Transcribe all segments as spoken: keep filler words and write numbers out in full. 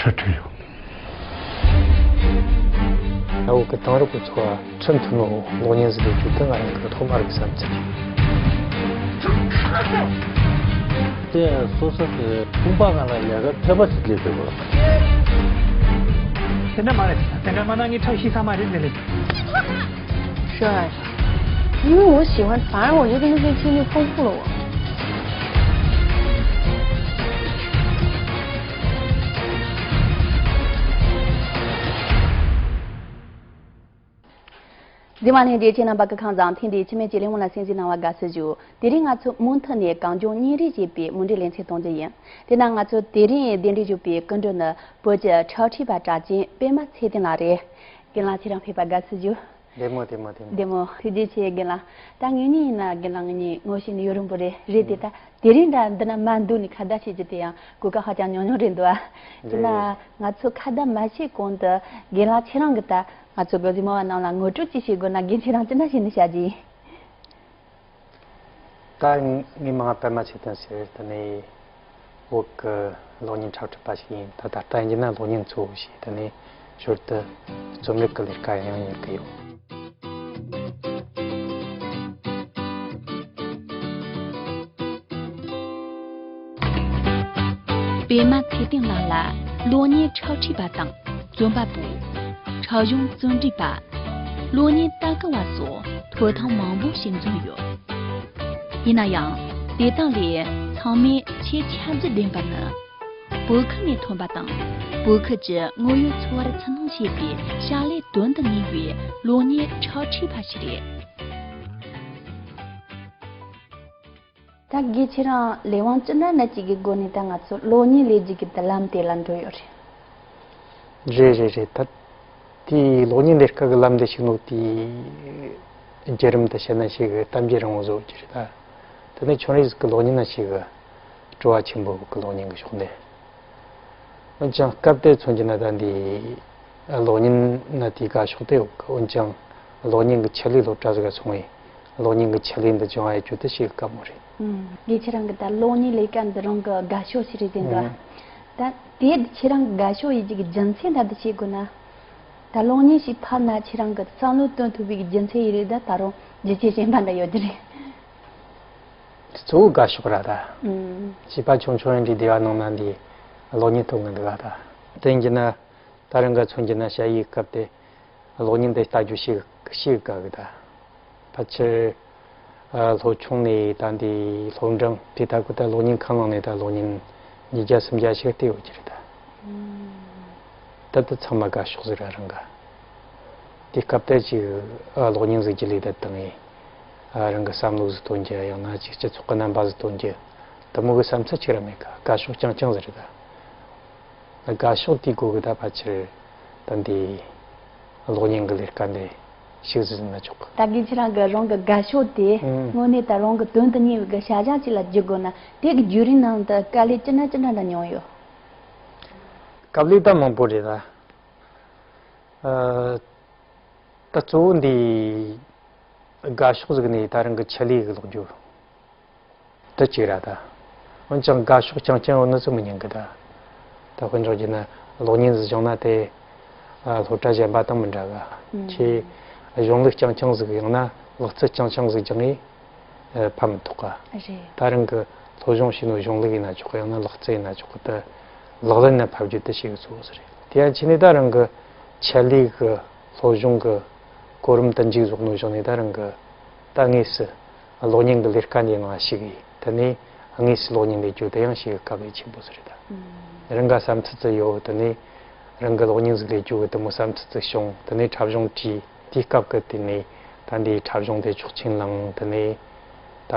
ཁྲིད་ཁྲིད་ཡོད། ཨ་བོ་གི་དེང་རབས་ཀྱི་འཚོ་བ་མཚོན་ཐུབ་ནོ་གློག་བརྙན་ཟིག་ལས་རྒྱུ་དེ་ང་རང་གི་ཐོག་མ་རིག་བསམ་ཚུལ་ཡིན། དེ་སོ་སོ་གི་ཁུངས་པ་ང་ལ་ལས་ཀ་ཕལ་པ་ཞིག་ལས་དགོས། དེ་འདྲ་མ་རེད། དེ་འདྲ་མ་ན་ངའི་ཁྲག་ཤི་ས་མ་རེད་ཟེར་ལེ།是啊，因为我喜欢，反而我觉得那些经历丰富了我。 གཟིགས་མོ་ལྷན་རྒྱས་ཁྱེད་རྣམ་པ་སྐུ་ཁམས་བཟང་། ཐེངས་འདིའི་འཆི་མེད་ཀྱི་གླེང་བ་ལ་གསན་གཟིགས་གནང་བར་དགའ་བསུ་ཞུ། དེ་རིང་ང་ཚོ་མུ་མཐུད་ནས་གངས་ལྗོངས་ཉིན་རེ་ཞེས་པའི་མུ་འབྲེལ་ལེ་ཚན་གཏོང་རྒྱུ་ཡིན། དེས་ན་ང་ཚོ་དེ་རིང་གདན་འདྲེན་ཞུས་པའི་སྐུ་མགྲོན་ནི་བོད་ཀྱི་འཁྲབ་ཁྲིད་པ་གྲགས་ཅན་པད་མ་ཚེ་བརྟན་ལགས་རེད། རྒན་ལགས་ཁྱེད་རང་ཕེབས་པར་དགའ་བསུ་ཞུ། བདེ་མོ་བདེ་མོ་བདེ་མོ། བདེ་མོ། ཐུགས་རྗེ་ཆེ་རྒན་ལགས། ད་ངེད་གཉིས་ཡིན་ན་རྒན་ལགས་ངེད་གཉིས་ངོ་ཤེས་ནས་ཡུན་རིང་པོ་རེད། རེད་དེ། ད་དེ་རིང་འདྲ་འདི་ན་མར་འདུག་ནས་ཁ་བརྡ་བྱེད་རྒྱུ་དེ་ཡང་གོ་སྐབས་ཧ་ཅང་ཉུང་ཉུང་རེད་འདུག་ཨ། དེས་ན་ང་ཚོ་ཁ་བརྡ་མ་བྱེད་གོང་དུ་རྒན་ལགས་ཁྱེད་རང་གིས་ད་ང་ཚོ་གི་གཟིགས་མོ་བ་རྣམས་ལ་ངོ་སྤྲོད་ཅིག་བྱེད་དགོས་ན་རྒན་ཁྱེད་རང་ཅི་འདྲ་བྱས་ནས་བྱ་རྒྱུ་ཡིན། ད་ངའི་མིང་ང་པད་མ་ཚེ་བརྟན་ཟེར། དེ་ནས་བོད་ཀྱི་གློག་བརྙན་འཁྲབ་ཁྲིད་པ་ཞིག་ཡིན། ད་ད་ལྟ་ཡིན་རྒྱུ་ན་གློག་བརྙན་གཙོ་བོ་བྱས། དེ་ནས་ཞོར་དུ་རྩོམ་རིག་གི་ལས་ཀ་ཡང་ཡང་གཉེར་གྱི་ཡོད། པད་མ་ཚེ་བརྟན་ལགས་ལ་གློག་བརྙན་འཁྲབ་ཁྲིད་པ་དང་། རྩོམ་པ་པོ། འཁྲབ་གཞུང་རྩོམ་སྒྲིག་པ། གློག་བརྙན་ལྟ་སྐུལ་བ་སོགས་ཐོབ་ཐང་མང་པོ་ཞིག་འཛོམས་ཡོད། ཡིན་ན་ཡང་། དེ་དག་ལས་ཚང་མས་ཆེས་ཁྱད་གཞི་ལྡན་པ་ནི། བོད་ཁུལ་ནས་ཐོན་པ་དང་། བོད་ཁུལ་གྱི་དངོས་ཡོད་འཚོ་བར་ཚུར་སྣོན་བྱས་པའི་བྱ་ལས་དོན་དུ་གཉེར་བའི་གློག་བརྙན་འཁྲབ་ཁྲིད་པ་ཞིག་རེད། ད་རྒན་ཁྱེད་རང་ལས་དབང་ཅི་འདྲ་ཅིག་གི་སྒོ་ནས་ད་ང་ཚོ་གློག་བརྙན་ལས་རྒྱུ་གི་ད་ལམ་དེ་ལ་འགྲོ་ཡོད་རེད། རེད་རེད་རེད། ད་དེའི་གློག་བརྙན་ལས་ཀ་གི་ལམ་དེ་ཞུགས་ནོ་དེའི་བརྒྱུད་རིམ་དེ་བཤད་ན་ཞེ་གི་གཏམ་རྒྱུད་རིང་བོ་བཟོ་རྒྱུ་རེད་ད། དེ་ནས་ཁྱོད་རང་ཟིག་གི་གློག་བརྙན་ན་ཞེ་གི་སྤྲོ་བ་ཆེན་པོ་གི་གློག་བརྙན་གི་ཕྱོགས་ནས། འོན་ཀྱང་སྐབས་དེར་མཚོན་རྒྱུ་ན་ད་འདི་གློག་བརྙན་ན་དེའི་དགའ་ཕྱོགས་དེ་ཡོད་གི། འོན་ཀྱང་གློག་བརྙན་གྱི་ཆེད་ལས་སློབ་གྲྭ་ཟིག་ག་སོང་བས་གློག་བརྙན་གྱི་ཆེད་ལས་འདི་སྦྱང་ཡ་ཡོད་རྒྱུ་དེ་ཞེ་གི་དཀའ་མོ་རེད། ཨང་། ངས་ཁྱེད་རང་གི་ད་གློག་བརྙན་ལས་ཀ་འདི་རང་གི་དགའ་ཕྱོགས་ཤིག་རེད་ཟེར་འདུག་ཨ། ད་དེ་ཁྱེད་རང་གི་དགའ་ཕྱོགས་ཡིན་རྒྱུ་གི་རྒྱུ་མཚན་ད་འདི་བཤད་དགོས་ན། ད་གློག་བརྙན་ཞིག་ཕབ་ན་ཁྱེད་རང་གི་བསམ་བློ་བཏོན་ཐུབ་པའི་རྒྱུ་མཚན་ཡིན་རེད། ད་ད་རུང་རྒྱུ་རྐྱེན་གཞན་པ་འདྲ་ཡོད་རྒྱུ་རེད། གཙོ་བོ་དགའ་ཕྱོགས་ར་ད། ཨང་། བྱིས་པ་ཆུང་ཆུང་ཡིན་དུས་སྡེ་བ་ནང་ན་འདི་གློག་བརྙན་ཐོག་ངེས་འདུག་ག་ད། དེ་ཡིན་རྒྱུ་ན་ད་རང་ག་མཚོན་རྒྱུ་ན་ཞ་ཡིས་སྐབས་དེ་གློག་བརྙན་དེ་ལྟ་རྒྱུ་ཞེ་གི་ཞེ་གི་དགའ་གི་ད། ཕལ་ཆེར་ཨ་སློབ་ཆུང་ནས་ད་འདི་སློབ་འབྲིང་དེ་ད་གི་ད་གློག་བརྙན་ཁང་ནང་ནས་ད་གློག་བརྙན་ཉིས་བརྒྱ་སུམ་བརྒྱ་ཞིག་བལྟས་ཡོད་ཀྱི་རེད་ད། ཨང་། ད་དེ་ཚང་མ་དགའ་ཕྱོགས་ཟིག་ར་རང་ག། དེ་སྐབས་དེ་ཅིག་ཨ་གློག་བརྙན་ཟིག་བརྒྱུད་ལས་ད་བཏང་ངས། ཨ་རང་གི་བསམ་བློ་ཟིག་སྟོན་རྒྱུ། ཡང་ན་ཅིག་སྤྱི་ཚོགས་ཀྱི་རྣམ་པ་ཟིག་སྟོན་རྒྱུ། དེ་མོ་གི་བསམ་ཚུལ་ཅིག་ར་མེད་ག། དགའ་ཕྱོགས་རྐྱང་རྐྱང་ཟིག་རེད་ད། དགའ་ཕྱོགས་དེའི་སྒོ་གི་ད་ཕལ་ཆེར་ད་འདི་གློག་བརྙན་གི་ལས་ཀ་འདི་ཞུགས་ཟིན་ན་ཆོག་གི། ད་གིན་ཁྱེད་རང་གི་རང་གི་དགའ་ཕྱོགས་དེ་ཨང་། དངོས་གནས་ད་རང་གི་དོན་དུ་གཉེར་བའི་གི་བྱ་གཞག་ཅིག་ལ་བསྒྱུར་དགོས་ན་དེ་གི་བརྒྱུད་རིམ་ནང་དུ་དཀའ་ལས་ཅི་འདྲ་ཅི་འདྲ་འདྲ་མྱོང་ཡོད། དཀའ་ལས་ད་མང་པོ་རེད་ད། ཨ་ད་གཙོ་བོ་འདི་དགའ་ཕྱོགས་ཟིག་ནས་ད་རང་གི་ཆེད་ལས་གི་ལོག་རྒྱུ། དེ་གཅིག་ར་ད། འོན་ཀྱང་དགའ་ཕྱོགས་རྐྱང་རྐྱང་ཡོད་ནི་ཚོ་མི་ཉན་གི་ད། ད་དཔེ་འཇོག་རྒྱུ་ན་གློག་བརྙན་ཟིག་སྦྱངས་ན་དེ་ཨ་སློབ་གྲྭ་གཞན་པ་དང་མི་འདྲ་ག། ཨང་། ཁྱེད་གཞུང་ལུགས་རྐྱང་རྐྱང་ཟིག་ཡང་ན་ལག་རྩལ་རྐྱང་རྐྱང་ཟིག་སྦྱངས་ངས་ཨ་ཕབ་མི་ཐུབ་ག། རེད། ད་རང་གི་སློབ་སྦྱོང་བྱས་ནོ་གཞུང་ལུགས་ཡིན་ན་ཆོག་གི། ཡང་ན་ལག་རྩལ་ཡིན་ན་ཆོག་གི། དེ་ལག་ལེན་ན་ཕབ་རྒྱུ་དེ་ཞེ་གི་གཙོ་བོ་ཟིག་རེད། དེ་ཡང་ཁྱེད་ནས་ད་རང་གི་ཆེད་ལས་གི་སློབ་སྦྱོང་གི་གོ་རིམ་དུ་མཇུག་བསྡུས་ནོ་གཞུག་ནས་ད་རང་གི་ད་དངོས་སུ་གློག་བརྙན་གྱི་ལས་ཀ་འདིའི་ནང་ཞུགས་ཡིན། དེ་ནས་དངོས་སུ་གློག་བརྙན་ལས་རྒྱུ་དེ་ཡང་ཞེ་གི་དཀའ་ལས་ཆེན་པོ་ཟིག་རེད་ད། ཨང་། རང་ག་བསམ་ཚུལ་ཙི་ཡོད། དེ་ནས་རང་གི་གློག་བརྙན་ཟིག་ལས་རྒྱུ་གི་དེ་མོ་བསམ་ཚུལ་ཙི་བྱུང་། དེ་ནས་འཁྲབ་གཞུང་བྲིས། དེའི་སྐབས་ཀྱི་དེ་ནས་ད་འདིའི་འཁྲབ་གཞུང་དེ་ཆོག་མཆན་བླངས། དེ་ནས་ད་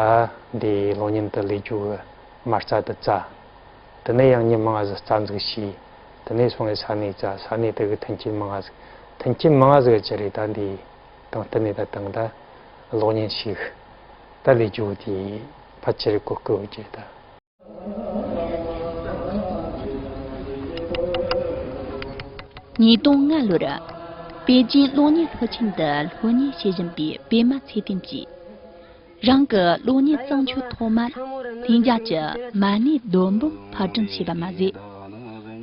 འདིའི་གློག་བརྙན་དུ་ལས་རྒྱུ་གི་མ་རྩ་དེ་བཙལ། དེ་ནས་ཡང་མྱི་མང་ང་ཟིག་རྩ་འཛུགས་བྱས། དེ་ནས་སོང་བས་ས་གནས་བཙལ། ས་གནས་དེ་གི་མཐུན་རྐྱེན་མང་ང་ཟིག་མཐུན་རྐྱེན་མང་ང་ཟིག་གི་ཅི་རེད་ད་འདི་དང་བསྟུན་ནས་ད་དང་ད་གློག་བརྙན་ཞིག་ད་ལས་རྒྱུ་དེ་ཕལ་ཆེར་གོ་སྐབས་ཀྱི་ད། ཉིས་སྟོང་ལྔ་ལོར་པེ་ཅིན་གློག་བརྙན་སློབ་ཆེན་དུ་སློབ་གཉེར་བྱེད་བཞིན་པའི་པད་མ་ཚེ་བརྟན་གྱིས། རང་གི་གློག་བརྙན་བརྩམས་ཆོས་ཐོག་མར་ལྷིང་འཇགས་ཀྱི་མ་ཎི་རྡོ་འབུམ་ཕབ་སྒྲིག་བྱས་པ་མ་ཟད།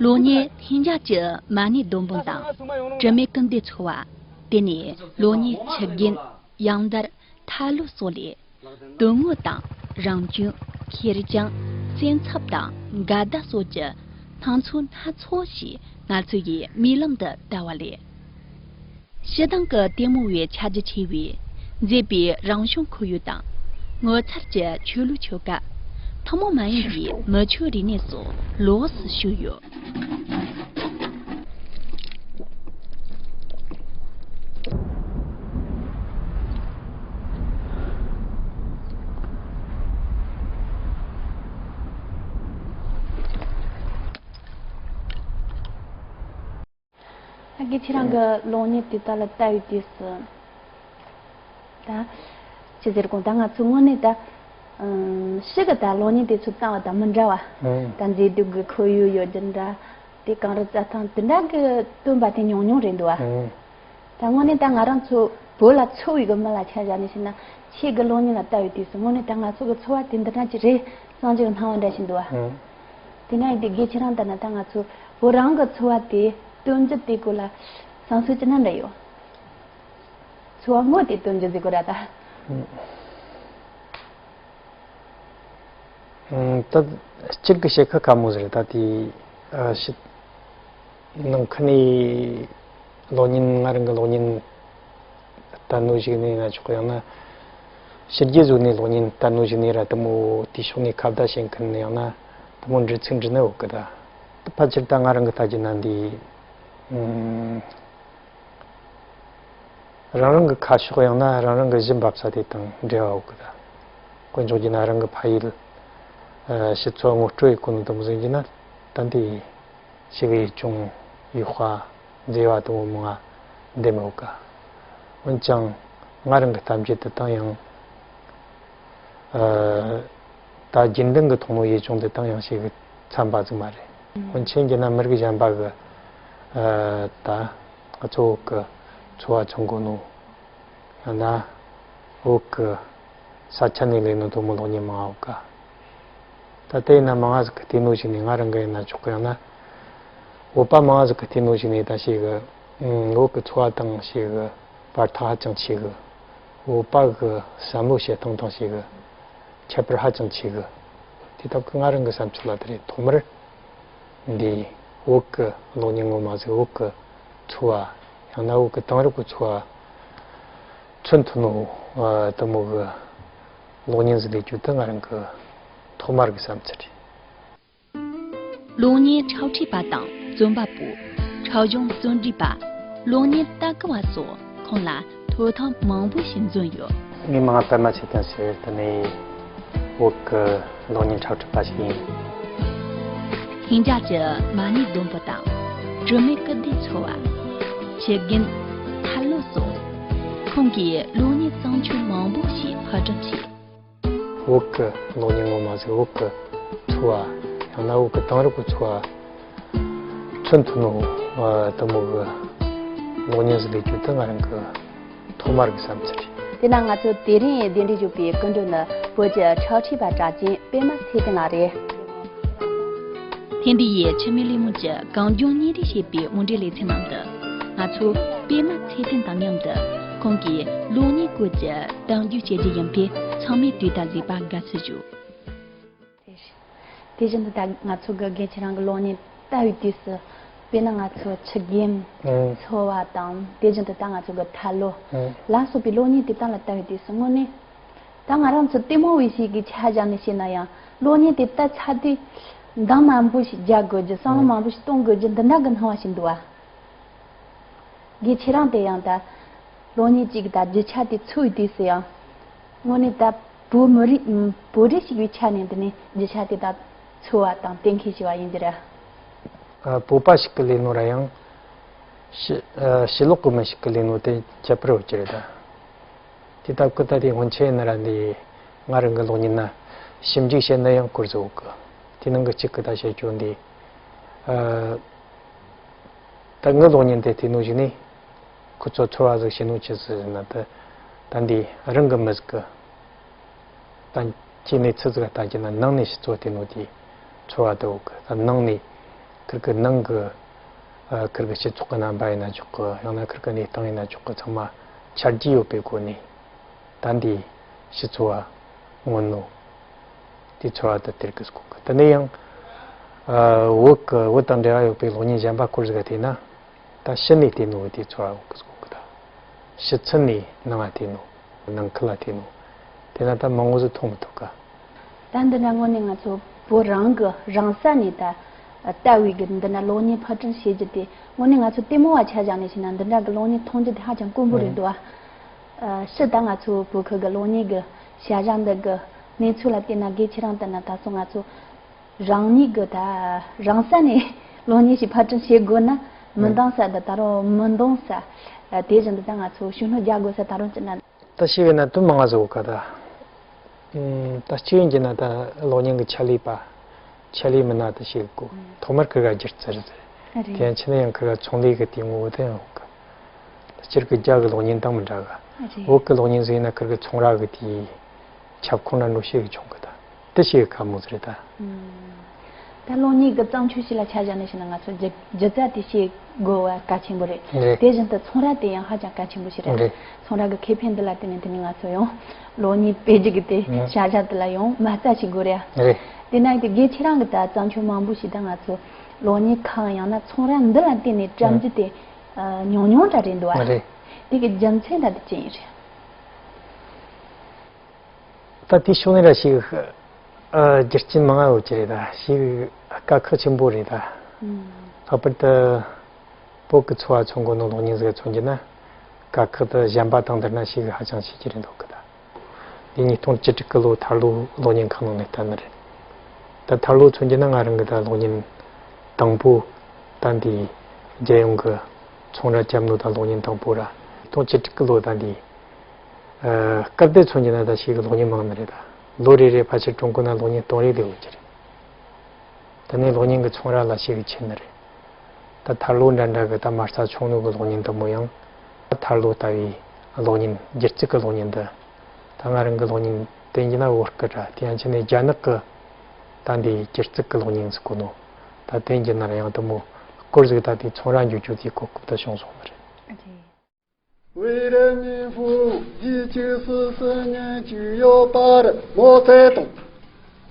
གློག་བརྙན་ལྷིང་འཇགས་ཀྱི་མ་ཎི་སྡོང་པོ་དང་དྲི་མེད་ཀུན་ལྡན་འཚོ་བ། དེ་ནས་གློག་བརྙན་ཆུ་རྒྱུན། གཡང་འདར། ཐལ་ལོ་སོགས་ལས། དོན་དངོས་དང་རང་བྱུང་། ཁེར་རྐྱང་། སེམས་འཚབ་དང་འགལ་ཟླ་སོགས་ཀྱི་སྣང་ཚུལ་སྣ་ཚོགས་ཤིག་ང་ཚོ་ཡི་རྨི་ལམ་དུ་བལྟ་བ་ལས། སྤྱིར་བཏང་གི་ལྟད་མོ་བའི་ཁྱད་ཆོས་ཆེ་བས། མཛེས་པའི་རང་བྱུང་ཁོར་ཡུག་དང་། ངོ་མཚར་གྱི་ཆོས་ལུགས་ཆོ་ག་ཐུན་མོང་མ་ཡིན་པའི་མི་ཆོས་རིག་གནས་སོགས་ལོགས་སུ་ཞུགས་ཡོད། ད་གིན་ཁྱེད་རང་གི་གློག་བརྙན་དེ་དག་ལ་ལྟ་བའི་དུས་སུ། ད་ཅི་ཟེར་དགོས། ད་ང་ཚོ་དངོས་གནས་ད་ཨམ་ཕྱི་གི་ད་གློག་བརྙན་དེ་ཚོ་བཏང་བ་དང་མི་འདྲ་བ། ཨང་། ད་མཛེས་སྡུག་གི་ཁོར་ཡུག་ཡོད་ཀྱི་འདྲ། དེ་གངས་རི་རྩྭ་ཐང་དེ་འདྲ་གི་སྟོན་པ་དེ་ཉུང་ཉུང་རེད་འདུག་བ། ཨང་། ད་དངོས་གནས་ད་ང་རང་ཚོ་བོད་ལ་འཚོ་བའི་གི་མི་ལ་ཆ་བཞག་ནས་བཤད་ན། ཁྱེད་ཀྱི་གློག་བརྙན་ལ་ལྟ་བའི་དུས་སུ་དངོས་གནས་ད་ང་ཚོ་གི་འཚོ་བ་དེ་འདི་འདྲ་ཅིག་རེད་བསམ་གྱི་སྣང་བ་འདྲ་ཞིག་འདུག་བ། ཨང་། དེ་འདྲ་ཡིན་དུས་དགེ་ཁྱེད་རང་ལྟར་ན་ད་ང་ཚོ་བོད་རང་གི་འཚོ་བ་དེ་སྟོན་རྒྱུ་དེ་སྐོར་ལ་བསམ་ཚུལ་ཅི་འདྲ་འདྲ་ཡོད། འཚོ་བ་དངོས་དེ་སྟོན་རྒྱུ་ཟེར་དགོས་ར་ད། ཨང་། ད་སྤྱིར་གི་བཤད་ཁ་དཀའ་མོ་ཟིག་རེད། ད་དེ་ཨ་ཕྱི་ནང་ཁུལ་ནས་གློག་བརྙན། ང་རང་གི་གློག་བརྙན་ལྟ་ནོ་ཞིག་ནས་ན་ཆོག་གི། ཡང་ན་ཕྱི་རྒྱལ་ཟིག་ནས་གློག་བརྙན་ལྟ་ནོ་ཞིག་ནས་ར་དེ་མོ་དེ་ཕྱོགས་ནས་ཁ་བརྡ་བྱེད་མཁན། ཡང་ན་དེ་མོ་འདྲི་ཚིག་འདྲི་ནི་ཡོད་གི། ད་ད་ཕལ་ཆེར་ད་ང་རང་གི་ལྟ་རྒྱུ་ན་འདི། ཨང་། རང་རང་གི་ཁ་ཕྱོགས། ཡང་ན་རང་རང་གི་གཞི་འབབ་ས་དེ་དང་འབྲེལ་བ་ཡོད་གི། ད་དཀོན་མཆོག་གིས་ན་རང་གི་ཕ་ཡུལ་ཨ་ཕྱི་ཚོ་ངོ་སྤྲོད་ཡེད་གོ་ནོ་དེ་མོ་ཟིག་ཡིན་ན། ད་འདི་ཞིག་ཡིད་ཆུང་ཡིད་དཔའ་མཛེས་པ་དེ་མོ་མང་ང་འདེམས་ཡོད་གི། འོན་ཀྱང་ང་རང་གི་གཏམ་རྒྱུད་དེ་དང་ཡང་ཨ་ད་རྒྱུན་ལྡན་གྱི་མཐོང་ནོ་ཡིད་ཆུང་དེ་དང་ཡང་ཞིག་འཚམ་པ་ཟིག་མ་རེད། ཨང་། འོན་ཆེན་གྱི་ན་མི་རིགས་གཞན་པ་གི་ཨ་ད་ང་ཚོ་བོད་གི་འཚོ་བ་མཚོན་གོ་ནོ། ཡང་ན་བོད་གི་ས་ཆ་ནས་ལས་ནོ་དེ་མོ་གློག་བརྙན་མང་ང་ཡོད་གི། ད་དེ་ཡིན་ན་མང་ང་ཟིག་གི་བལྟས་ནོ་ཞིག་ནས། ང་རང་གི་ཡིན་ན་ཆོག་གི། ཡང་ན་བོད་པ་མང་ང་ཟིག་གི་བལྟས་ནོ་ཞིག་ནས་ད་ཞིག་གི་ཨང་། བོད་གི་འཚོ་བ་དང་ཞིག་གི་བར་ཐག་ཧ་ཅང་ཆེ་གི། བོད་པ་གི་བསམ་བློ་བྱེད་སྟངས་དང་ཞིག་གི་ཁྱད་པར་ཧ་ཅང་ཆེ་གི། དེ་སྟབས་ཀྱིས་ང་རང་གི་བསམ་ཚུལ་ལ་དེ་རེད། ཐོག་མར་འདི་བོད་གི་གློག་བརྙན་ངོ་མ་ཟིག་བོད་གི་འཚོ་བ། ཡང་ན་བོད་གི་དེང་རབས་གི་འཚོ་བ་མཚོན་ཐུབ་ནོ་ཨ་དེ་མོ་གི་གློག་བརྙན་ཟིག་ལས་རྒྱུ་དེ་ང་རང་གི་ཐོག་མར་གི་བསམ་ཚུལ་རེད། གློག་བརྙན་འཁྲབ་ཁྲིད་པ་དང་རྩོམ་པ་པོ། འཁྲབ་གཞུང་རྩོམ་སྒྲིག་པ། གློག་བརྙན་ལྟ་གི་བ་སོགས་ཁོང་ལ་ཐོབ་ཐང་མང་པོ་ཞིག་འཛོམས་ཡོད། ངའི་མིང་ང་པད་མ་ཚེ་བརྟན་ཟེར། དེ་ནས་བོད་ཀྱི་གློག་བརྙན་འཁྲབ་ཁྲིད་པ་ཞིག་ཡིན། ལྷིང་འཇགས་ཀྱི་མ་ཎི་སྡོང་པོ་དང་། དྲི་མེད་སྐུ་ལྡན་འཚོ་བ། ཆུ་རྒྱུན། ཐལ་ལོ་སོགས། ཁོང་གིས་གློག་བརྙན་བརྩམས་ཆོས་མང་པོ་ཞིག་ཕབ་སྒྲུབ་བྱས། བོད་ཀྱི་གློག་བརྙན་ངོ་མ་ཟིག་བོད་ཀྱི་འཚོ་བ། ཡང་ན་བོད་ཀྱི་དེང་རབས་ཀྱི་འཚོ་བ་མཚོན་ཐུབ་ནོ་ཨ་དེ་མོ་གི་གློག་བརྙན་ཟིག་ལས་རྒྱུ་དེ་ང་རང་གི་ཐོག་མར་གི་བསམ་ཚུལ་རེད། དེས་ན་ང་ཚོ་དེ་རིང་གདན་འདྲེན་ཞུས་པའི་སྐུ་མགྲོན་ནི་བོད་ཀྱི་འཁྲབ་ཁྲིད་པ་གྲགས་ཅན་པད་མ་ཚེ་བརྟན་ལགས་རེད། ཐེངས་འདི་ཡི་འཆི་མེད་གླེང་མོལ་གྱི་གངས་ལྗོངས་བརྙན་རིས་ཞེས་པའི་མུ་འབྲེལ་ལེ་ཚན་ནང་དུ། ང་ཚོ་པད་མ་ཚེ་བརྟན་དང་མཉམ་དུ་ཁོང་གིས་གློག་བརྙན་སྐོར་གྱི་གཏམ་རྒྱུད་བཤད་རྒྱུ་ཡིན་པས། ཚང་མས་དུས་དང་རྗེས་པ་དགའ་བསུ་ཞུ། དེ་བཞིན་དུ་ད་ང་ཚོ་གི་རྒན་ཁྱེད་རང་གི་གློག་བརྙན་ལྟ་བའི་དུས་སུ། དཔེར་ན་ང་ཚོ་ཆུ་རྒྱུན། ཨང་། འཚོ་བ་དང་། དེ་བཞིན་དུ་ད་ང་ཚོ་གི་ཐལ་ལོ། ཨང་། ལ་སོགས་པའི་གློག་བརྙན་དེ་དག་ལ་ལྟ་བའི་དུས་སུ་དངོས་གནས། ད་ང་རང་ཚོ་ལྟད་མོ་བའི་ཞིག་གི་ཆ་བཞག་ནས་བཤད་ན་ཡང་། གློག་བརྙན་དེ་ལྟ་ཚར་དུས་འདང་མང་པོ་ཞིག་རྒྱག་དགོས་རྒྱུ། བསམ་བློ་ཨང་། མང་པོ་ཞིག་གཏོང་དགོས་རྒྱུ་འདི་འདྲ་གི་སྣང་བ་ཞིག་འདུག་བ། དགེ་ཁྱེད་རང་དེ་ཡང་ད་གློག་བརྙན་གཅིག་གི་ད་རྒྱུ་ཆ་དེ་འཚོལ་བའི་དུས་སུ་ཡང་། དངོས་གནས་ད་བོད་མི་རིགས། བོད་རིགས་ཤིག་པའི་ཆ་ནས་འདི་ནས་རྒྱུ་ཆ་དེ་ད་འཚོལ་བ་དང་གཏན་འཁེལ་བྱས་པ་ཡིན་གྱི་རེད། ཨ། བོད་པ་ཞིག་གིས་ལས་ནོ་ར་ཡང་། ཕྱི་ཨ་ཕྱི་ལོགས་གི་མི་ཞིག་གིས་ལས་ནོ་དེ་ཁྱད་པར་ཡོད་ཀྱི་རེད་ད། དེ་ལྟ་བུ་ད་དེ་སྔོན་ཆད་ནི་ར་འདི་ང་རང་གི་གློག་བརྙན་ན་ཞིབ་འཇུག་བྱས་ན་ཡང་སྐོར་ཟིག་ཡོད་གི། དེ་ནང་གི་གཅིག་གི་ད་བཤད་རྒྱུ་འདི། ཨ། ད་ངའི་གློག་བརྙན་དེ་བལྟས་ནོ་ཞིག་ནས། ཁོ་ཚོ་ཚོར་བ་ཟིག་བྱས་ནོ་ཅི་ཟིག་ཟེར་ན། ད་ད་འདི་རང་གི་མི་ཟིག་གི། ད་ཁྱེད་ནས་ཚི་ཟིག་ལ་ལྟ་རྒྱུ་ན་ནང་ནས་ཕྱི་ཚོ་བལྟས་ནོ་དེ་ཚོར་བ་དེ་ཡོད་གི། ད་ནང་ནས་ ཁིར་གི་ནང་གི་ཨ་ཁིར་གི་སྤྱི་ཚོགས་ཀྱི་རྣམ་པ་ཡིན་ན་ཆོག་གི། ཡང་ན་ཁིར་གི་གནས་སྟངས་ཡིན་ན་ཆོག་གི། ཚང་མ་ཆ་རྒྱུས་ཡོད་པའི་སྒོ་ནས་ད་འདི་ཕྱི་ཚོ་བ་མངོན་ནོ། དེ་ཚོར་བ་དེ་སྟེར་གི་ཟེར་གོ་གི། དེ་ནས་ཡང་ཨ་བོད་གི་བོད་དང་འབྲེལ་བ་ཡོད་པའི་གློག་བརྙན་གཞན་པ་སྐོར་ཟིག་ག་བལྟས་ན། ད་ཕྱི་ནས་བལྟས་ནོ་དེ་ཚོར་བ་ཡོད་གི་ཟེར་གོ་གི། ད་ཕྱི་ཚུལ་ནས་ནང་ང་བལྟས་ནོ། ནང་ཁུལ་ལ་བལྟས་ནོ། དེ་ན་ད་མང་བོ་ཟིག་མཐོང་མི་ཐུབ་གི། ད་འདི་འདྲ་དངོས་གནས་ང་ཚོ་བོད་རང་གི་རང་ས་ནས་ད་ལྟ་བའི་གི་འདི་འདྲ་གློག་བརྙན་ཕབ་སྐྲུན་བྱེད་རྒྱུ་དེ་དངོས་གནས་ང་ཚོ་ལྟད་མོ་བ་ཆ་བཞག་ནས་བྱས་ན་འདི་འདྲ་གི་གློག་བརྙན་མཐོང་རྒྱུ་དེ་ཧ་ཅང་དཀོན་པོ་རེད་འདུག་ཨ། ཕྱི་ད་ང་ཚོ་བོད་ཁུལ་གི་གློག་བརྙན་གི་བྱ་གཞག་འདི་གི་གནས་ཚུལ་ལ་བལྟས་ན། སྒེར་ཁྱེད་རང་ལྟར་ན་ད་སོ་ང་ཚོ་རང་ཉིད་གི་ད་རང་ས་ནས་གློག་བརྙན་ཞིག་ཕབ་སྐྲུན་བྱེད་དགོས་ན་མི་འདང་ས། ད་ད་རུང་མི་འདང་ས་དེ་བཞིན་དུ་ད་ང་ཚོ་ཤུགས་སྣོན་རྒྱག་དགོས་ས་ད་རུང་ཅི་ན། ད་ཤེས་བས་ན་དུ་མང་ང་བཟོ་ག་ད། ཨུམ། ད་སྤྱི་ཡོངས་ཀྱི་ན་ད་གློག་བརྙན་གི་ཆ་ལས་པ། ཆ་ལས་མི་སྣ་ད་ཤེས་གོ། ཐོག་མར་ཁིར་ག་སྒྱུ་རྩལ་རེད། རེད། དེ་ཡང་ཆི་ན་ཡང་ཁིར་ག་ཚོང་ལས་གི་དེ་ངོ་བོ་དེ་ཡང་ཡོད་གི། ད་སྤྱིར་གི་རྒྱ་གི་གློག་བརྙན་དང་མི་འདྲ་ག། རེད། བོད་གི་གློག་བརྙན་ཟེར་ན་ཁིར་གི་ཚོང་ར་གི་དེ་ཁྱབ་ཁོངས་ན་འགྲོ་ཤེས་གི་ཆུང་གི་ད། དེ་ཤེས་གི་ཁ་མོ་ཟེར་ད། ཨུམ། ད་གློག་བརྙན་གི་བརྩམས་ཆོས་ཤིག་ལ་ཆ་བཞག་ནས་བཤད་ན་ང་ཚོ་སྒྱུ་སྒྱུ་རྩལ་དེ་ཤེས་དགོས་པ་གལ་ཆེན་པོ་རེད། རེད། དེ་བཞིན་དུ་ཚོང་ར་དེ་ཡང་ཧ་ཅང་གལ་ཆེན་པོ་ཞིག་རེད། རེད། ཚོང་ར་གི་ཁེ་ཕན་འདི་ལ་བརྟེན་ནས་དེ་ནས་ང་ཚོ་ཡང་གློག་བརྙན་སྤེལ་རྒྱུ་གི་དེ། ཨུམ། བྱ་གཞག་དེ་ལ་ཡང་མ་རྩ་ཞིག་དགོས་རེད། རེད། དེ་ན་དེ་སྒེར་ཁྱེད་རང་གི་ད་བརྩམས་ཆོས་མང་པོ་ཞིག་ད་ང་ཚོ་གློག་བརྙན་ཁང་ཡང་ན་ཚོང་ར་འདི་ལ་བརྟེན་ནས་བཀྲམ་རྒྱུ་དེ་ཉུང་ཉུང་འདྲ་རེད་འདུག་ཨ། རེད། དེ་གི་རྒྱུ་མཚན་ད་དེ་ཅི་ཡིན་རེད། ད་དེ་ཕྱོགས་ནས་ར་ཞིག་ཨ། རྒྱུ་རྐྱེན་མང་ང་ཡོད་ཀྱི་རེད་ད། ཞིག་དཀའ་ཁག་ཆེན་པོ་རེད་ད། ཨུམ། ལྷག་པར་དུ་བོད་ཀྱི་འཚོ་བ་མཚོན་གོ་ནོ་གློག་བརྙན་ཟིག་མཚོན་རྒྱུ་ན་དཀའ་ཁག་དེ་གཞན་པ་དང་བསྡུར་ན་ཞིག་ཧ་ཅང་ཆེ་གི་རེད་འདུག་གི་ད། དེ་ཉིས་སྟོང་བཅུ་དྲུག་གི་ལོ་ཐར་ལོ་གློག་བརྙན་ཁང་ནང་ནས་བལྟས་ནི་རེད། ད་ཐར་ལོ་མཚོན་རྒྱུ་ན་ང་རང་གི་ད་གློག་བརྙན་དང་པོ་ད་འདི་རྒྱལ་ཡོངས་ཀྱི་ཚོང་ར་བརྒྱབ་ནོ་ད་གློག་བརྙན་དང་པོ་ར། ཉིས་སྟོང་བཅུ་དྲུག་གི་ལོ་ད་འདི། ཨ། སྐབས་དེ་མཚོན་རྒྱུ་ན་ད་ཞིག་གི་གློག་བརྙན་མང་ནི་རེད་ད། ལོ་རེ་རེ་ཕལ་ཆེར་ཀྲུང་གོ་ན་གློག་བརྙན་སྟོང་རེ་དེ་ཡོད་ཀྱི་རེད། དེ་ནས་གློག་བརྙན་གྱི་ཚོང་ར་ལ་ཞིག་གི་ཆེ་ནི་རེད། ད་ཐར་ལོ་འདྲ་འདྲ་གི་ད་མ་རྩ་ཆུང་ནོ་གི་གློག་བརྙན་འདི་མོ་ཡང་ད་ཐར་ལོ་ལྟ་བུའི་གློག་བརྙན། སྒྱུ་རྩལ་གི་གློག་བརྙན་འདི་ད་ང་རང་གི་གློག་བརྙན་བསྟན་རྒྱུ་ན་བོད་སྐད་ར། དེ་ཡང་ཆེ་ནས་རྒྱ་ནག་གི་ད་འདི་སྒྱུ་རྩལ་གི་གློག་བརྙན་ཟེར་གོ་ནོ་ད་བསྟན་རྒྱུ་ན་ར་ཡང་དེ་མོ་སྐོར་ཟིག་ད་དེ་ཚོང་ར་འགྱུར་རྒྱུ་དེ་གོ་སྐབས་ད་བྱུང་སོང་ནི་རེད། 为人民服务，一九四四年九月八日，毛泽东。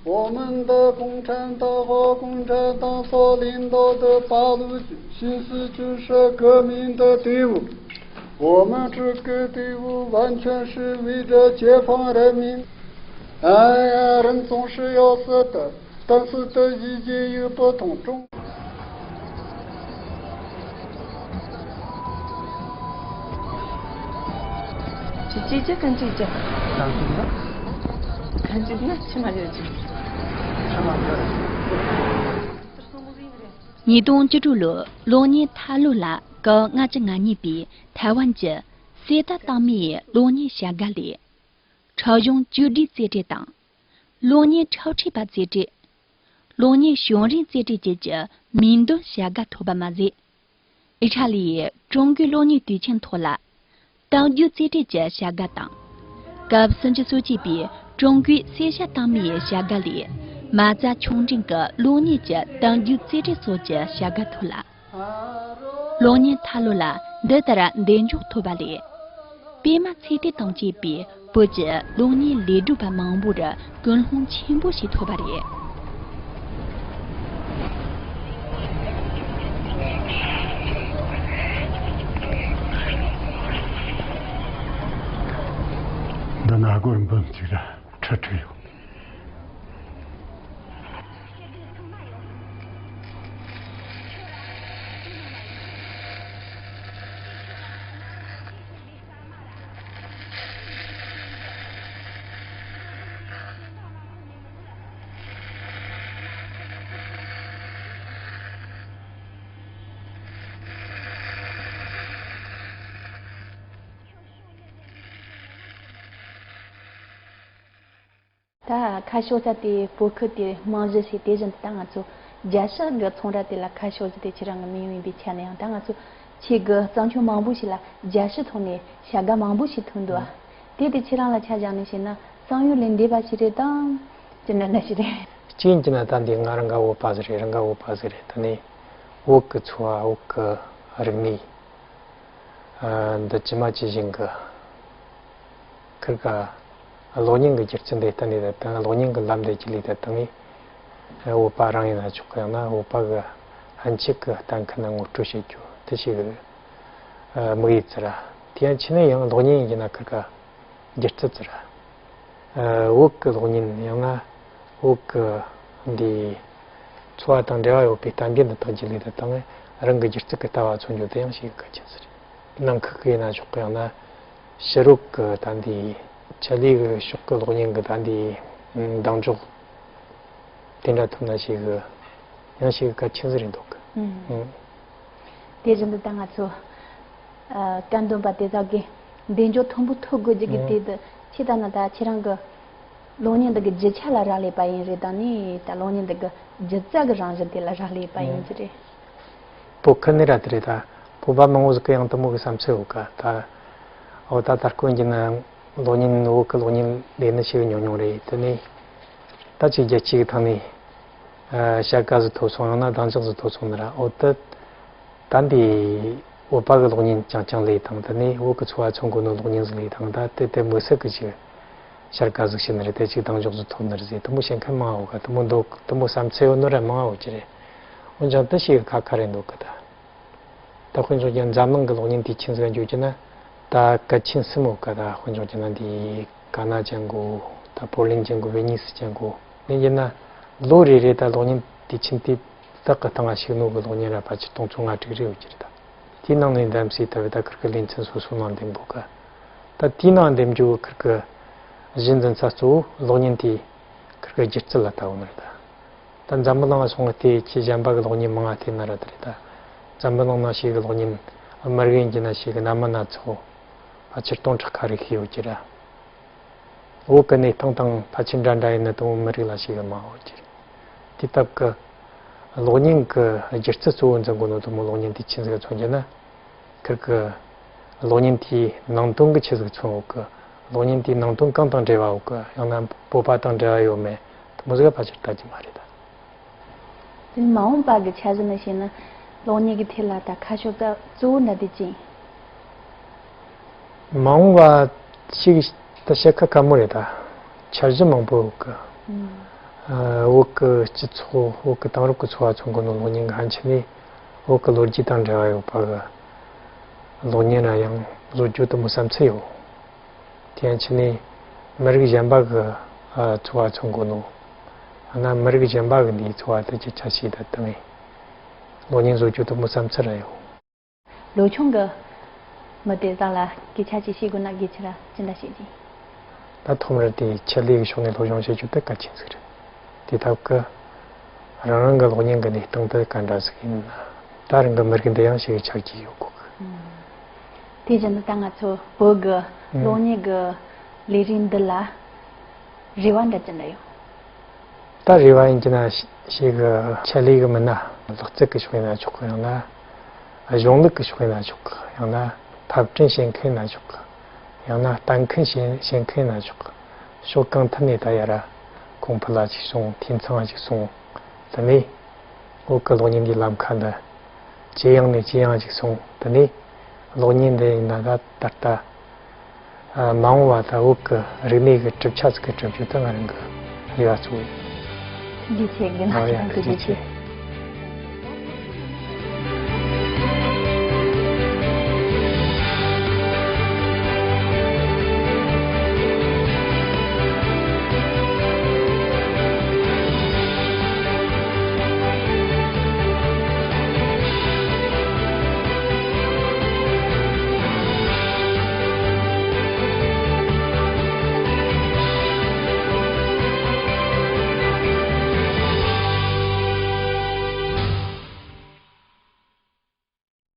我们的共产党和共产党所领导的八路军，形式就是革命的队伍。我们这个队伍完全是为着解放人民。哎呀，人总是要死的，但是的意义又不同。中 ཅི་ཅི་ཅི་གང་ཅི་ཅི། གང་ཅི་ན། གང་ཅི་ན་ཕྱི་མ་ཡོད་ཅི། ཕྱི་མ་ཡོད། ཉིས་སྟོང་བཅུ་དྲུག་ལོའི་གློག་བརྙན་ཐར་ལོ་ལ་སྐབས་ལྔ་བཅུ་ང་གཉིས་པའི་ཐའེ་ཝན་གྱི་གསེར་རྟ་རྟགས་མའི་གློག་བརྙན་བྱ་དགའ་ལས། འཁྲབ་གཞུང་བཅོས་སྒྲིག་རྩེ་གྲས་དང་། གློག་བརྙན་འཁྲབ་ཁྲིད་པ་རྩེ་གྲས། གློག་བརྙན་བྱུང་རིམ་རྩེ་གྲས་བཅས་ཀྱི་མིང་འདོན་བྱ་དགའ་ཐོབ་པ་མ་ཟད། ཨི་ཊ་ལིའི་ཀྲུང་གོའི་གློག་བརྙན་དུས་ཆེན་ཐོག་ལ་རྟགས་འཇུག་རྩེ་གྲས་ཀྱི་བྱ་དགའ་དང་། སྐབས་སུམ་ཅུ་སོ་གཅིག་པའི་ཀྲུང་གོའི་གསེར་ཞྭ་རྟགས་མའི་བྱ་དགའ་ལས། མ་རྩ་ཆུང་འབྲིང་གི་གློག་བརྙན་གྱི་རྟགས་འཇུག་རྩེ་གྲས་སོགས་ཀྱི་བྱ་དགའ་ཐོབ་ལ། གློག་བརྙན་ཐར་ལོ་ལ་འདི་ལྟར་མདུན་ལྗོངས་ཐོབ་པ་ལས། པད་མ་ཚེ་བརྟན་དང་བཅས་པའི་བོད་ཀྱི་གློག་བརྙན་ལས་སྒྲུབ་པ་མང་པོར་ཀུན་སློང་ཆེན་པོ་ཞིག་ཐོབ་པ་རེད། འདི་ན་སྒོར་འབུམ་གཅིག་ར་ཁྲི་ཁྲི་ཡོད། ད་ཁ་ཕྱོགས་ས་དེ་བོད་ཁུལ་དེ་རྨང་གཞི་བྱས། དེ་བཞིན་དུ་ད་ང་ཚོ་རྒྱལ་སྤྱི་གི་ཚོང་ར་དེ་ལ་ཁ་ཕྱོགས་ས་དེ་ཁྱེད་རང་གི་མི་ཡོང་ཡིན་པའི་ཆ་ནས་ཡང་ད་ང་ཚོ་ཁྱེད་ཀྱི་བརྩམས་ཆོས་མང་པོ་ཞིག་ལ་རྒྱལ་སྤྱི་ཐོག་ནས་བྱ་དགའ་མང་པོ་ཞིག་ཐོན་འདུག་ཨ། དེ་དེ་ཁྱེད་རང་ལ་ཆ་བཞག་ནས་བཤད་ན་བསམ་ཡུལ་ལས་འདས་པ་ཞིག་རེད་དམ། ཅི་འདྲ་འདྲ་ཞིག་རེད། གཅིག་ཡིན་གྱི་ན་ད་འདི་ང་རང་ག་བོད་པ་ཟིག་རེད། རང་ག་བོད་པ་ཟིག་རེད། ད་ནི་ བོད་ཀྱི་འཚོ་བ། བོད་ཀྱི་རིག་གནས། ཨ། འདི་ཇི་མ་ཇི་བཞིན་གྱི་ཁིར་ཀ་གློག་བརྙན་གྱི་སྒྱུ་རྩལ་འདི་གཏན་ནས་དང་། གློག་བརྙན་གྱི་ལམ་འདི་བརྒྱུད་ལས་དང་། ཨ། བོད་པ་རང་ཡིན་ན་ཆོག་གི། ཡང་ན་བོད་པ་གི་ཕན་ཆད་ཀྱི་གཏན་འཁེལ་ནི་ངོ་སྤྲོད་བྱེད་རྒྱུ་དེ་ཞིག་གི་ཨ། དམིགས་ཡུལ་ཟེར་ར། དེ་ཡང་ཆི་ནས་ཡང་གློག་བརྙན་ཡིན་ན་ཁིར་ཀ་སྒྱུ་རྩལ་ཟེར་ར། ཨ། བོད་ཀྱི་གློག་བརྙན། ཡང་ན་བོད་ཀྱི་འདི་འཚོ་བ་དང་འབྲེལ་བ་ཡོད་པའི་གཏམ་རྒྱུད་འདི་དག་བརྒྱུད་ལས་དང་། རང་གི་སྒྱུ་རྩལ་གྱི་ལྟ་བ་མཚོན་རྒྱུ་དེ་ཡང་ཞིག་གལ་ཆེན་ཟེར། ནང་ཁུལ་གྱི་ཡིན་ན་ཆོག་གི། ཡང་ན་ཕྱི་རོལ་གྱི་ད་འདི་ཆེད་ལས་ཀྱི་ཕྱོགས་ཀྱི་གློག་བརྙན་གྱི་ད་འདི་གདེང་འཇོག་དེ་འདྲ་ཐུབ་ན་ཞིག་གི་ཡང་ཞིག་གལ་ཆེན་ཟིག་རེད་འདུག་གི། ཨང་། ཨང་། དེ་བཞིན་དུ་ད་ང་ཚོ་ཨ། བཀའ་འདོན་པ་དེ་དག་གིས་གདེང་འཇོག་མཐོན་པོ་ཐོབ་དགོས་རྒྱུ་གི། ཨང་། དེ་དུ་ཁྱེད་ལྟ་ན་ད་ཁྱེད་རང་གི་གློག་བརྙན་འདི་གི་རྒྱུ་ཆ་ལ་རག་ལས་པ་ཡིན་རེད། ད་ནི་ད་གློག་བརྙན་འདི་གི་སྒྱུ་རྩལ་གི་རང་བཞིན་དེ་ལ་རག་ལས་པ་ཡིན་ཨང་། གྱི་རེད། བོད་ཁུལ་ནས་ར་དེ་རེད། ད་བོད་པ་མང་བོ་ཟིག་གི་ཡང་དེ་མོ་གི་བསམ་ཚུལ་ཡོད་གི། ད་འོ་ད་ད་སྐོར་གྱི་ན་གློག་བརྙན། བོད་གི་གློག་བརྙན་ལས་ནི་ཞིག་ཉུང་ཉུང་རེད། དེ་ནས་ད་ཅིག་རྒྱལ་སྤྱི་གི་ཐོག་ནས་ཨ། བྱ་དགའ་ཟིག་ཐོབ་སོང་། ཡང་ན་གདེང་འཇོག་ཟིག་ཐོབ་སོང་ནི་ར། འོ་ད་ད་འདི་བོད་པ་གི་གློག་བརྙན་རྐྱང་རྐྱང་ལས་དང་། དེ་ནས་བོད་གི་འཚོ་བ་མཚོན་གོ་ནོ་གློག་བརྙན་ཟིག་ལས་དང་། ད་དེ་དེ་དམིགས་བསལ་གི་ཅིག་བྱ་དགའ་ཟིག་བྱིན་ནི་རེད། དེ་ཅིག་གདེང་འཇོག་ཟིག་ཐོབ་ནི་རེད་ཟེར་དེ་མོ་བཤད་མཁན་མང་བོ་གི། དེ་མོ་འདུག་དེ་མོ་བསམ་ཚུལ་ཡོད་ནོ་ར་མང་བོ་ཅིག་རེད། འོན་ཀྱང་དེ་ཞིག་གི་ཁ་ཁ་རེད་འདུག་གི། ད་ད་དཔེ་འཇོག་རྒྱུ་འཛམ་གླིང་གི་གློག་བརྙན་དུས་ཆེན་ཟིག་འཇོག་རྒྱུ་ན་ད་གལ་ཆེན་གསུམ་ཡོད་གི། ད་དཔེ་འཇོག་རྒྱུ་ན་འདི་ཀ་ན་ཅན་གོ། ད་པོ་ལན་ཅན་གོ། ཝེ་ནི་སི་ཅན་གོ། ཡིན་རྒྱུ་ན་ལོ་རེ་རེ་ད་གློག་བརྙན་དུས་ཆེན་དེ་རྟག་གི་སྟེང་ང་ཞུགས་ནོ་གི་གློག་བརྙན་ར་ཕལ་ཆེར་སྟོང་ཚོ་ལྔ་དྲུག་རེ་ཡོད་རྒྱུ་རེད། ད་དེའི་ནང་ནས་འདེམས་སའི་ད་བི་ད་ཁིར་གི་ལེ་ཚན་སོ་སོ་ནང་འདེམས་དགོས་གི། ད་དེའི་ནང་འདེམས་རྒྱུ་ཁིར་གི་གཞི་འཛིན་ས་གཙོ་བོ་གློག་བརྙན་དེ་ཁིར་གི་སྒྱུ་རྩལ་ལ་ལྟ་བུ་ནི་རེད། ད་ད་འཛམ་བུ་གླིང་ང་སོང་ངས་དེ་ཁྱེད་གཞན་པ་གི་གློག་བརྙན་མང་ང་བལྟས་ན་ར་དེ་རེད། ད་འཛམ་བུ་གླིང་ནང་ཞིག་གི་གློག་བརྙན་མི་རིགས་ཡིན་རྒྱུ་ན་ཞིག་གི་སྣ་མིན་སྣ་ཚོགས་ཕལ་ཆེར་སྟོང་ཕྲག་ཁ་རེ་ཤི་ཡོད་རྒྱུ་ར། བོད་གི་གནས་སྟངས་དང་ཕལ་ཆེར་འདྲ་འདྲ་ཡིན་ནི་དེ་མོ་མི་རིགས་ལ་ཞིག་གི་མང་བོ་རྒྱུ་རེད། དེ་སྟབས་ཀྱིས་གློག་བརྙན་གི་སྒྱུ་རྩལ་གཙོ་བོ་འཛིན་གོ་ནོ་དེ་མོ་གློག་བརྙན་དུས་ཆེན་ཟིག་མཚོན་རྒྱུ་ན། ཁིར་གི་གློག་བརྙན་དེའི་ནང་དོན་གི་ཆི་ཟིག་མཚོན་ཡོད་གི། གློག་བརྙན་དེའི་ནང་དོན་གང་དང་འབྲེལ་བ་ཡོད་གི། ཡང་ན་བོད་པ་དང་འབྲེལ་བ་ཡོད་མེད་དེ་མོ་ཟིག་ཕལ་ཆེར་ལྟ་རྒྱུ་མ་རེད་ད། དེ་མ་འོངས་པ་གི་འཆར་གཞི་ནི་བཤད་ན་གློག་བརྙན་གི་ཐད་ལ་ད་ཁ་ཕྱོགས་ད་གཙོ་བོ་འདྲ་དེ་ཅི་ཡིན། མ་འོངས་པ་ཞིག་ད་བཤད་ཁ་དཀའ་མོ་རེད་ད། འཆར་གཞི་མང་པོ་ཡོད་གི། ཨང་། ཨ། བོད་གི་སྤྱི་ཚོགས། བོད་གི་དེང་རབས་གི་འཚོ་བ་མཚོན་གོ་ནོ་གློག་བརྙན་གི་ཕན་ཆད་ནས་བོད་གི་ལོ་རྒྱུས་དང་འབྲེལ་བ་ཡོད་པ་གི་གློག་བརྙན་ར་ཡང་བཟོ་རྒྱུ་དེ་མོ་བསམ་ཚུལ་ཡོད། དེ་ཡང་ཕྱི་ནས་མི་རིགས་གཞན་པ་གི་ཨ་འཚོ་བ་མཚོན་གོ་ནོ། ཡང་ན་མི་རིགས་གཞན་པ་གི་འདིའི་འཚོ་བ་དེ་ཇེ་ཆ་ཞིག་ད་བཏང་ངས་གློག་བརྙན་བཟོ་རྒྱུ་དེ་མོ་བསམ་ཚུལ་ར་ཡོད། ལོ་ཆུང་གི་མི་དེ་དག་ལ་སྐད་ཆ་ཅིག་བཤད་དགོས་ན་སྐད་ཆ་ར་ཅི་འདྲ་བཤད་ཀྱི། ད་ཐོག་མར་དེ་ཆེད་ལས་ཀྱི་ཕྱོགས་ནས་སློབ་སྦྱོང་བྱེད་རྒྱུ་དེ་གལ་ཆེན་ཟིག་རེད། དེ་ཐབས་ཀྱིས་རང་རང་གི་གློག་བརྙན་གྱི་གནས་སྟངས་དེ་ག་འདྲ་ཟིག་ཡིན་ན། ད་རང་གི་མི་རིགས་འདི་ཡང་ཞིག་ཆགས་ཀྱི་ཡོད་གོ་གི། ཨང་། དེ་བཞིན་དུ་ད་ང་ཚོ་བོད་ཀྱི་ཨང་གློག་བརྙན་གྱི་ལས་རིགས་འདི་ལ་རེ་བ་འདྲ་ཅི་འདྲ་ཡོད། ད་རེ་བ་ཡིན་གྱི་ན་ཞིག་གི་ཆེད་ལས་གི་མིན་ན་ལག་རྩལ་གི་ཕྱོགས་ཡིན་ན་ཆོག་གི། ཡང་ན་གཞུང་ལུགས་གི་ཕྱོགས་ཡིན་ན་ཆོག་གི། ཡང་ན་ཕབ་སྐྲུན་བྱེད་མཁན་ཡིན་ན་ཆོག་གི། ཡང་ན་ལྟ་མཁན་བྱེད་བྱེད་མཁན་ཡིན་ན་ཆོག་གི། ཕྱོགས་གང་ཐད་ནས་ད་ཡ་ར་གོང་འཕེལ་ལ་ཅིག་སོང་། འཐུས་ཚང་ལ་ཅིག་སོང་། དེ་ནས་བོད་གི་གློག་བརྙན་འདིའི་ལམ་ཁ་འདི་ཇེ་ཡངས་ནས་ཇེ་ཡངས་ཅིག་སོང་། དེ་ནས་གློག་བརྙན་འདི་ཡིན་ན་ད་ད་ལྟ་ཨ་མ་འོངས་པ་ད་བོད་ཀྱི་རིག་གནས་ཀྱི་གྲུབ་ཆ་ཟིག་གི་གྲུབ་རྒྱུ་དེ་ང་རང་གི་རེ་བ་གཙོ་བོ་ཡིན། ཐུགས་རྗེ་ཆེ། རྒན་ལགས། ཨ་ཡ། ཐུགས་རྗེ་ཆེ།